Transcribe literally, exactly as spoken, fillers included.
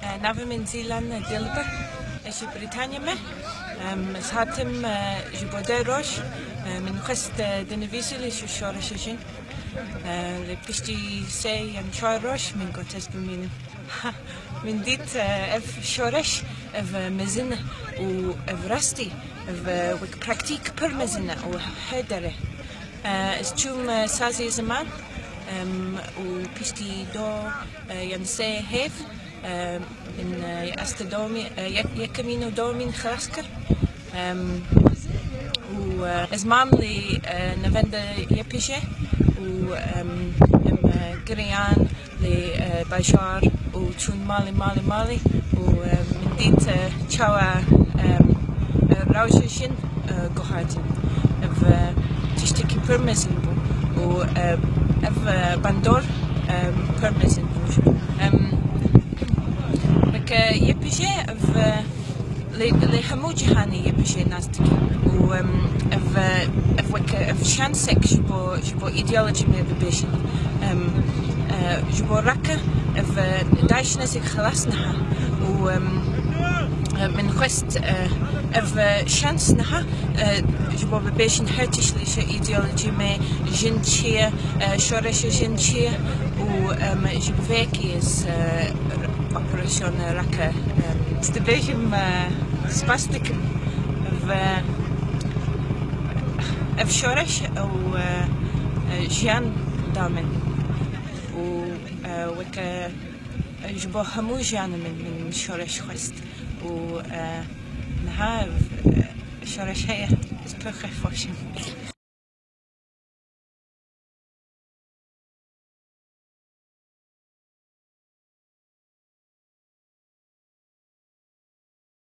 E, navê min Zîlan Dilbir, ez ji Brîtanyê me. Em, ez hatim, e, ji bo deh roj, e, min xwest, e, dinivîsî lê ji şoreşê jin. E, lê piştî sê yan çar roj min got ez bimînim. Min dît, e, ev şoreş, ev mezin e û ev rastî, ev, e, wek praktîk pir mezin e û her der e. E, ez çûm, e, sazê ziman, em, û piştî do, e, yan sê hêv, e, min, e, astê dewamî, e, yek-, yekemîn û dewamîn xilas kir. Em, û, e, ez mam li, e, navenda Y P J û, em, em, e, giriyan li, e, bajar û çûn malê, malê, malê û, e, min dît, e, çawa, em, e, rewşa jin, e, guhertin. Ev, e, tiştekî pir mezin bû û, e, ev, e, bandor, e, pir mezin bû. Em, weke Y P J ev, e, lê, lê hemû cîhanê Y P J nas dikin. Û, em, ev, e, ev weke, ev şansek ji bo, ji bo îdeolojî me bibêjin. Em, e, ji bo reke ev, e, DAIŞ ne zêk xilas niha. Û, em, e, min xwest, e, ev, e, şans niha, e, ji bo bibêjin her tişt li ji îdeolojî me, jin çi ye, e, şoreşê jin çi ye û, em, ji bi vê yekê ez, e, operasyon reke, em, ez dibêjim, e, spas dikim. Ev, e, ev şoreş ew, e, e, jiyan da min û, e, weke, e, ji bo hemû jiyanê min, min şoreş xwest û, e, niha ev, e, şoreş heye, ez pir xweş im.